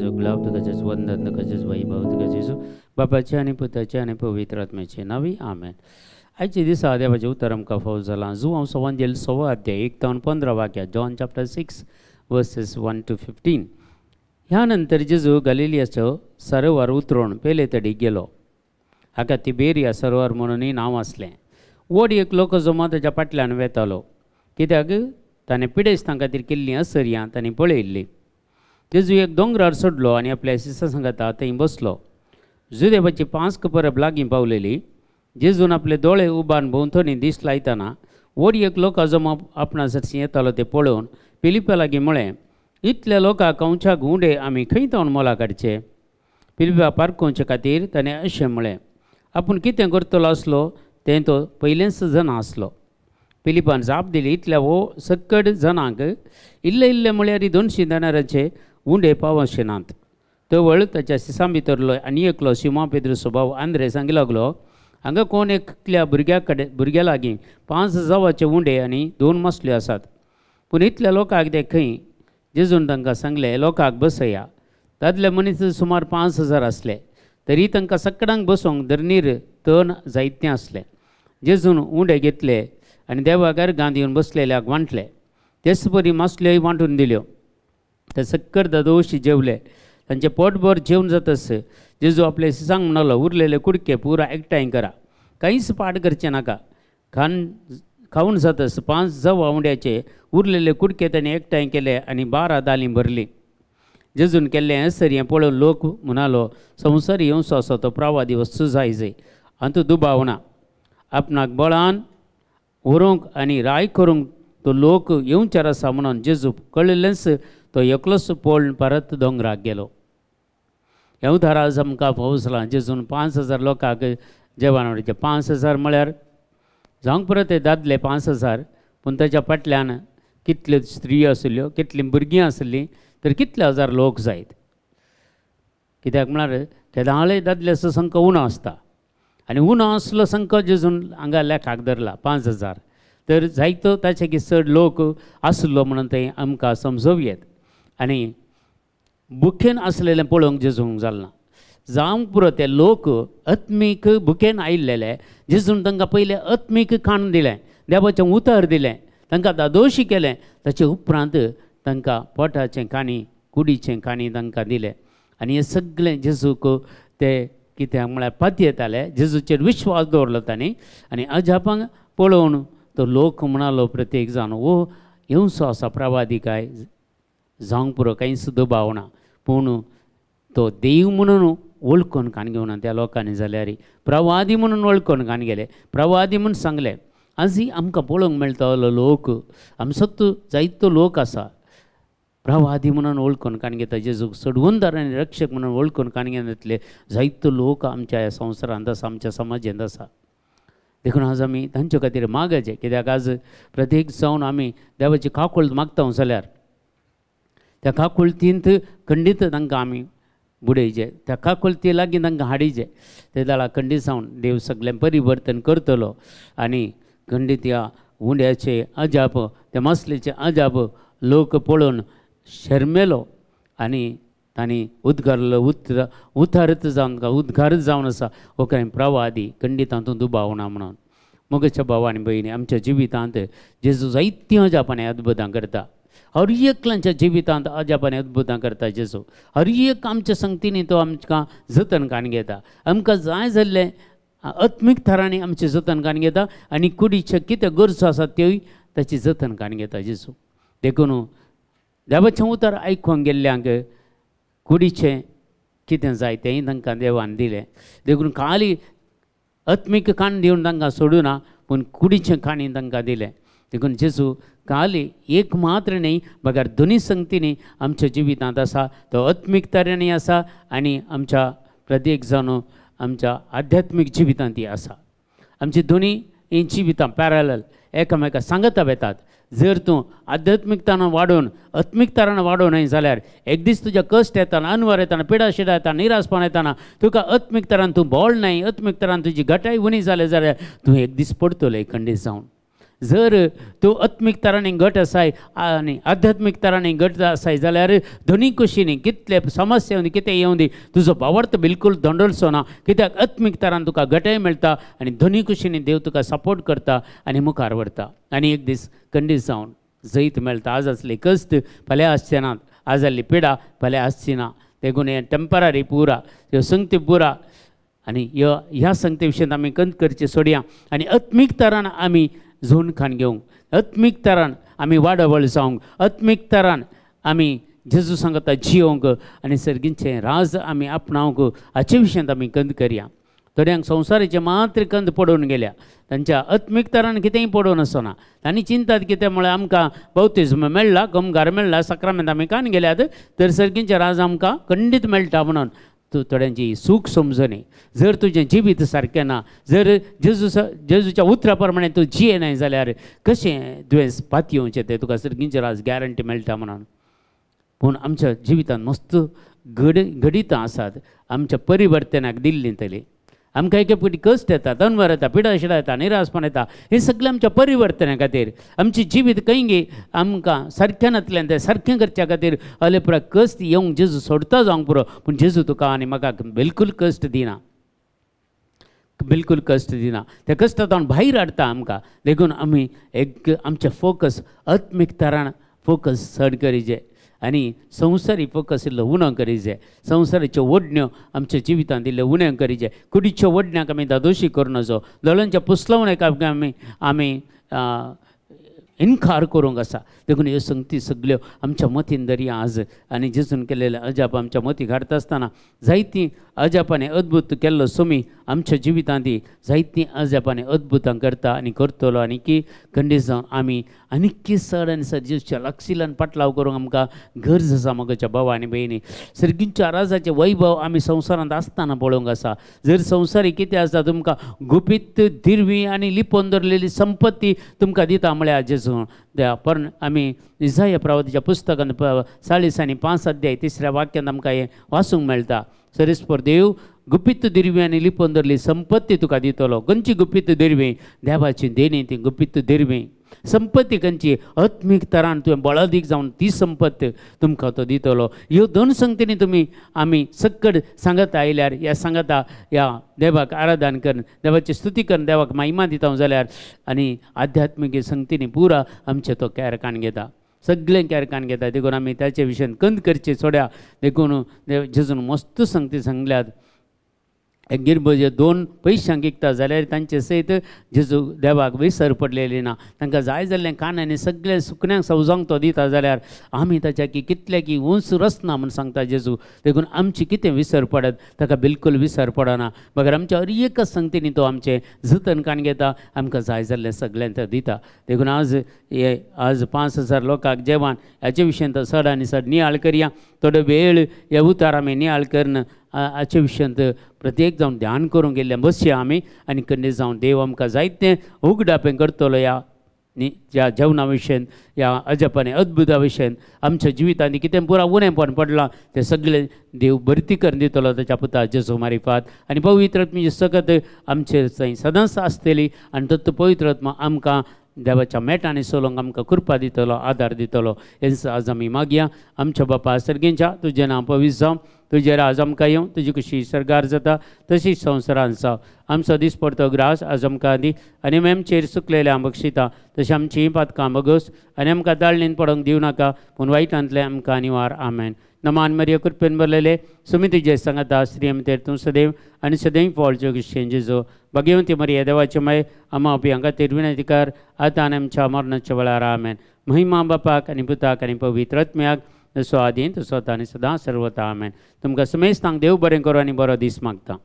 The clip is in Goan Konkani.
तुजो गुलाब, तुका जेजू वंदन, तुका जेजू वैभव, तुका जेजू बापाचे आनी पुताचे आनी पवित्र आत्म्याचे नांवी आमेन. आयच्या दिसा देवाचें उतर आमकां फावो जालां जुवांव सवांजेल 6 अध्याय 1 ते 15 वाक्या, John chapter 6 verses 1 to 15. ह्या नंतर जेजू गलिलियाचो सरोवर उतरून पेले तडी गेलो. हाका तिबेरिया सरोवर म्हणूनय नांव आसलें. व्हड एक लोक जमो ताच्या फाटल्यान वेतालो, कित्याक ताणें पिडेस्तां खातीर केल्लीं असर्यां ताणें पळयल्लीं. जेजू एक दोंगरार चडलो आनी आपल्या शिसां सांगाता थंय बसलो. जुदेवाची पांच परब लागीं पावलेली. जेजून आपले दोळे उबान भोंवतणी दीस लायतना व्हड एक लोक जमो आपणा सरशीं येतालो तें पळोवन फिलिपा लागीं म्हळें, इतल्या लोकांक कंवच्या उंडे आमी खंय तावन मोला काडचे? फिलिपा पारखोवचे खातीर ताणें अशें म्हळें, आपूण कितें करतलो आसलो तें तो पयलेंच जाणा आसलो. फिलिपान जाप दिली, इतल्या हो सक्कड जाणांक इल्ले इल्ले म्हळ्यार 200 दनारांचे उंडे पावशे नात. तवळ ताच्या सिसां भितरलो आनी एकलो शिमा पेद्रुचो भाव आंद्रे सांगी लागलो, हांगा कोण एकल्या भुरग्या लागीं 5 जवाचे उंडे आनी 2 मासल्यो आसात, पूण इतल्या लोकांक ते खंय? जेजून तांकां सांगलें, लोकांक बसया. दादले मनीस सुमार 5000 आसले, तरी तांकां सकडांक बसोवंक धरणीर तण जायतें आसलें. जेजून उंडे घेतले आनी देवाक अर्गां दिवन बसलेल्याक वांटले. तेच परी मासल्योय वांटून दिल्यो. ते सक्कर दादोशी जेवले. तांचें पोटभर जेवण जातस जेजू आपले शिसांक म्हणलो, उरलेले कुडके पुरा एकठांय करा, कांयच पाड करचें नाका. खावन जातस 5 जवा उंड्याचे उरलेले कुडके ताणें एकठांय केले आनी 12 दालीं भरलीं. जेजून केल्लें आश्चर्य पळोवन लोक म्हणालो, संवसार येवचो आसा तो प्रवादी वस्तू जाय जाय, हातूंत दुबाव ना. आपणाक बळान व्हरूंक आनी राय करूंक तो लोक येवचार आसा म्हणून जेजू कळिल्लेंच तो एकलोच पळोवन परत दोंगराक गेलो. ह्या उदाराज आमकां फावो जालां जेजून 5000 लोकांक जेवण वाडचें. 5000 म्हळ्यार जावंक पुरो ते दादले 5000, पूण ताच्या फाटल्यान कितल्यो स्त्री आशिल्ल्यो, कितलीं भुरगीं आसलीं, तर कितले हजार लोक जायत. कित्याक म्हळ्यार तेदाळे दादल्याचो संख उणो आसता आनी उणो आसलो संख जेजून हांगा लेखाक धरला 5000, तर जायतो ताचे की चड लोक आसलो म्हणून तें आमकां समजोवं येत. आनी भुकेन आसलेलें पळोवंक जेजूंक जालें ना. जावंक पुरो ते लोक आत्मीक भुकेन आयिल्लेले. जेजून तांकां पयलें आत्मीक खाण दिलें, देवाचें उतर दिलें, तांकां दादोशी केलें. ताचे उपरांत तांकां पोटाचें काणी, कुडीचें काणी तांकां दिलें. आनी हें सगळें जेजूक ते कित्याक म्हळ्यार पातयेताले, जेजूचेर विश्वास दवरलो तांणी. आनी अजापांक पळोवन तो लोक म्हणालो प्रत्येक जाण, हो येवचो आसा प्रवादी काय जावंक पुरो, कांयच दुबाव ना, पूण तो देव म्हणून वळखून कान घेवना त्या लोकांनी जाल्यार प्रवादी म्हणून वळखून कान गेले, प्रवादी म्हूण सांगलें. आजूय आमकां पळोवंक मेळटलो लोक, आमचो जायतो लोक आसा प्रवादी म्हणून वळखून कान घेता, जेजूक सोडवणदार आनी रक्षक म्हणून वळखून कान घेतले जायतो लोक आमच्या ह्या संवसारांत आसा, आमच्या समाजांत आसा. देखून आज आमी तांचे खातीर मागायचें, कित्याक आज प्रत्येक जावन आमी देवाची काकूळट मागता जाल्यार त्या काकुळतींत खंडीत तांकां आमी बुडयचे, त्या काकुळती लागीं तांकां हाडीचे. ते दाळा खंडीत जावन देव सगळें परिवर्तन करतलो आनी खंडीत ह्या उंड्याचे अजाप, त्या मासलेचे अजाप लोक पळोवन शर्मेलो आनी तांणी उद्गारलो, उतारत जावन उद्गारत जावन आसा हो कांय प्रवादी खंडीत हातूंत दुबाव ना म्हणून. मोगाच्या भाव आनी भयणी, आमच्या जिवितांत जेजू जायतीं अजापां आनी अद्भुतां करता. हर एकल्यांच्या जिवितांत अजाप आनी अद्भुतां करता जेजू. हर एक आमच्या संगतींनी तो आमकां जतन काण घेता. आमकां जाय जाल्लें आत्मीक थरांनी आमचें जतन काण घेता आनी कुडीचें कितें गरजो आसा त्योय ताची जतन काण घेता जेजू. देखून देवाचें उतर आयकूंक गेल्ल्यांक कुडीचें कितें जाय तेंय तांकां देवान दिलें. देखून खाली आत्मीक काण दिवन तांकां सोडूना, पूण कुडीचें काणी तांकां दिलें. देखून जेजू खाली एक मात्र न्ही बगर दोनी संगतींनी आमच्या जिवितांत आसा. तो आत्मीक तरेनी आसा आनी आमच्या प्रत्येक जाण आमच्या आध्यात्मीक जिवितांत ती आसा. आमची दोनी ही जिवितां पॅरलल एकामेका सांगता वेतात. जर तूं आध्यात्मिकतान वाडोवन आत्मिकतान वाडोवन न्हय जाल्यार एक दीस तुज्या कश्ट येताना, अनवर येताना, पिडा शिडा येताना, निराशपण येताना तुका आत्मिकतान तूं बोळ न्हय, आत्मिकतान तुजी घटाय उणी जाले जाल्यार तूं एक दीस पडटलो खंडीत जावन. जर तूं आत्मीक तरांनी घट आसाय आनी आध्यात्मीक तरांनी घट आसाय जाल्यार दोनी कुशींनी कितले समस्या येवंदी कितें येवंदी तुजो भावार्थ बिलकूल धोंडलचो ना, कित्याक आत्मीक तरान तुका घटय मेळटा आनी दोनी कुशींनी देव तुका सपोर्ट करता आनी मुखार व्हरता आनी एक दीस खंडीत जावन जैत मेळटा. आज आसली कश्ट फाल्यां आसचे नात, आज जाल्ली पिडा फाल्यां आसची ना. देखून हें टेंपररी पुरा, ह्यो संगती पुरा आनी ह्या संगती विशयांत आमी कंत करची सोडया आनी आत्मीक तरान आमी झोन खान घेवंक, आत्मीक तरान आमी वाडावळ जावंक, आत्मीक तरान आमी जेजू सांगता जियोंक आनी सर्गींचें राज आमी आपणावंक हाचे विशयांत आमी कंत करया. थोड्यांक संवसाराचें मात्र कंद पडून गेल्या, तांच्या आत्मीक तरान कितेंय पडून आसना. तांणी चिंतात कितें म्हळ्यार आमकां बौतिज्म मेळ्ळा, गमगार मेळ्ळा, साक्रामेंत आमी कान गेल्यात तर सर्गींचें राज आमकां खंडीत मेळटा म्हणून तूं थोड्यांची सूख समजनी. जर तुजें जिवीत सारकें ना, जर जेजूच्या उतरा प्रमाणे तूं जियेनाय जाल्यार कशें दुयेंस पातयेवचें तें तुका सर्गींचें राज गॅरंटी मेळटा म्हणून. पूण आमच्या जिवितांत मस्त घडितां आसात आमच्या परिवर्तनाक दिल्लीं तली. आमकां एक फावटी कश्ट येता, तनवर येता, पिडा शिडा येता, निराशपण येता, हें सगळें आमच्या परिवर्तना खातीर. आमचें जिवीत खंय गे आमकां सारकें नातल्यान तें सारकें करच्या खातीर अलेपरा कश्ट येवंक जेजू सोडता जावंक पुरो, पूण जेजू तुका आनी म्हाका बिलकूल कश्ट दिना, बिलकूल कश्ट दिना. त्या कश्टांतल्यान भायर हाडटा आमकां. देखून आमी एक आमचें फोकस आत्मीक तरान फोकस चड करीजे आनी संवसारी फोकस इल्लो उणो करीजे. संवसाराच्यो ओडण्यो आमच्या जिवितांत इल्ल्यो उण्यो करीजे. कुडीच्यो ओडण्याक आमी दादोशी करूं नजो, दोळ्यांच्या पुसलवण्याक आमी आमी इन्कार करूंक आसा. देखून ह्यो संगती सगल्यो आमच्या मतीन दरया आज आनी जेजून केल्लेले अजाप आमच्या मतीक हाडटा आसतना जायतीं अजापांनी अद्भुत केल्लो सोमी आमच्या जिवितांत जायतीं अजापांनी अद्भुतां करता आनी करतलो. आनी की खंडीत जावन आमी आनीक चड आनी चड जेजूच्या लागशिल्ल्यान पाटलाव करूंक आमकां गरज आसा. म्हज्या भावा आनी भयणी, सर्गींच्या राजाचें वैभव आमी संवसारांत आसतना पळोवंक आसा. जर संवसारी कितें आसा तुमकां गुपीत दिरवी आनी लिपोवन दवरलेली संपत्ती तुमकां दिता म्हळ्यार जेजू पण आमी इजाया प्रवादीच्या पुस्तकांत 40 आनी 5 अध्याय 3 वाक्यांत आमकां हें वाचूंक मेळटा. सरेस्पर देव गुपीत दिरवी आनी लिपोवन दवरली संपत्ती तुका दितलो. खंयची गुपीत दिरवी? देवाची देणी ती गुपीत दिरवी. संपत्ती खंयची? आत्मीक तरान तुवें बळादीक जावन ती संपत्त तुमकां तो दितलो. ह्यो दोन संगतींनी तुमी आमी सक्कड सांगता आयल्यार ह्या सांगता ह्या देवाक आराधन करून देवाची स्तुती करून देवाक महिमा दिता जाल्यार आनी आध्यात्मीक संगतींनी पुरा आमचें तो केरकान घेता, सगळें केरकान घेता. देखून आमी ताचे विशयान कंद करचे सोड्या. देखून जेजून मस्त संगती सांगल्यात. एक गिरबजे 2 पयशांक विकता जाल्यार तांचे सयत जेजू देवाक विसर पडलेली ना. तांकां जाय जाल्लें कानांनी सगळें सुकण्यांक सवजांक तो दिता जाल्यार आमी ताच्या की कितले की उंच रचना म्हूण सांगता जेजू. देखून आमची कितें विसर पडत ताका बिलकूल विसर पडना, बगर आमच्या हर एका संगतींनी तो आमचें जतन कान घेता, आमकां जाय जाल्लें सगळें तो दिता. देखून आज हे आज 5000 लोकांक जेवण हाचे विशयांत चड आनी चड नियाळ करया. थोडो वेळ ह्या उतार आमी नियाळ करून हाचे विशयांत प्रत्येक जावन ध्यान करूंक गेल्लें बसया आमी आनी खंडीत जावन देव आमकां जायतें उगडापें करतलो ह्या ह्या जेवणा विशयन, ह्या अजापांनी अद्भुता विशयन. आमच्या जिवितांत कितें पुरा उणेंपण पडलां तें सगळें देव भरती करून दितलो ताच्या पुता जेजू मारिफात. आनी पवित्र आत्म्याची सकत आमचेर थंय सदांच आसतली आनी तत्व पवित्र आत्मा आमकां देवाच्या मेटांनी चलोवंक आमकां कृपा दितलो, आदार दितलो. हेंच आज आमी मागया. आमच्या बापा सर्गेंच्या तुजें नांव पवित्र जावं, तुजें राज आमकां येवं, तुजी कशी सर्गार जाता तशीच संवसारांत जावं. आमचो दिसपडतो ग्रास आज आमकां दी आनी आमचेर चुकलेल्या बक्षिता तशें आमचीं पातकां बगस आनी आमकां दाळणीन पडोवंक दिवं नाका, पूण वायटांतलें आमकां निवार. आमेन. नमान मरिया कृपेन भरलेले सुमी तुजे सांगता श्री तूं सदैव आनी सदैव फळ जोगेश जेजू. भाग्यवंती मरिया देवाचे माय आमा आपी खातीर विनंती कर आतां आनी आमच्या मरणाच्या वेळार. आमेन. महिमा बापाक आनी पुताक आनी पवित्र आत्म्याक, जसो आदीं तसो आतां आनी सदां सर्वता. आमेन. तुमकां समेस्तांक देव बरें करूं आनी बरो दीस मागता.